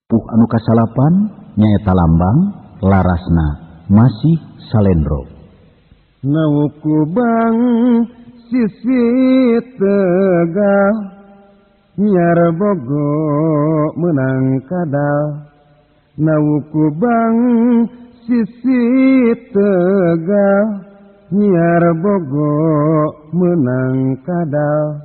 Puh anu kasalapan nyaeta lambang larasna masih salendro. Nawukubang sisi Tegal nyiar Bogo menang kadal. Nawukubang sisi Tegal nyiar Bogo menang kadal.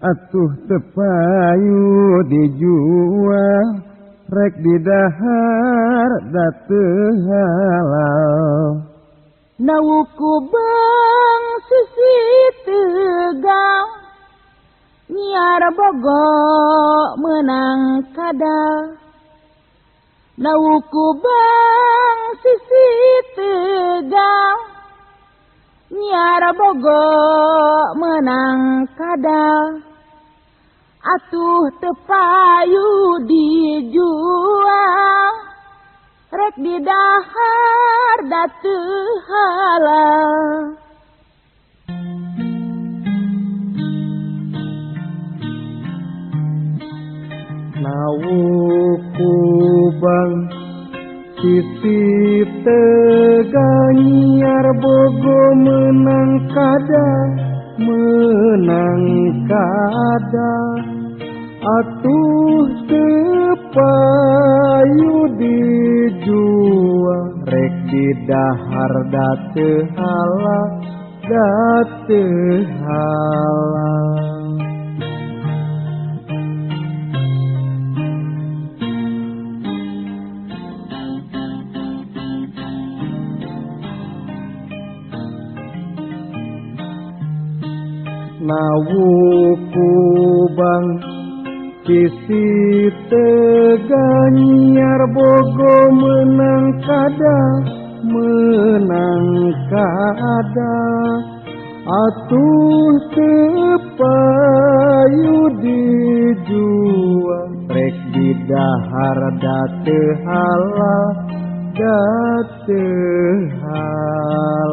Atuh tepayu dijual rek didahar da teu halal. Nawukubang sisi Tegal nyiar Bogo menang kadal. Nawukubang sisi Tegal nyiar Bogo menang kadal. Atuh tepayu dijual rek didahar da teu halal. Nawukubang sisi Tegal nyiar Bogo menang kadal, menang kadal. Atuh tepayu dijual rek didahar da teu halal, da teu halal. Nawukubang sisi Tegal nyiar Bogo menang kadal, menang kadal. Atuh tepayu dijual rek didahar da teu halal, da teu halal.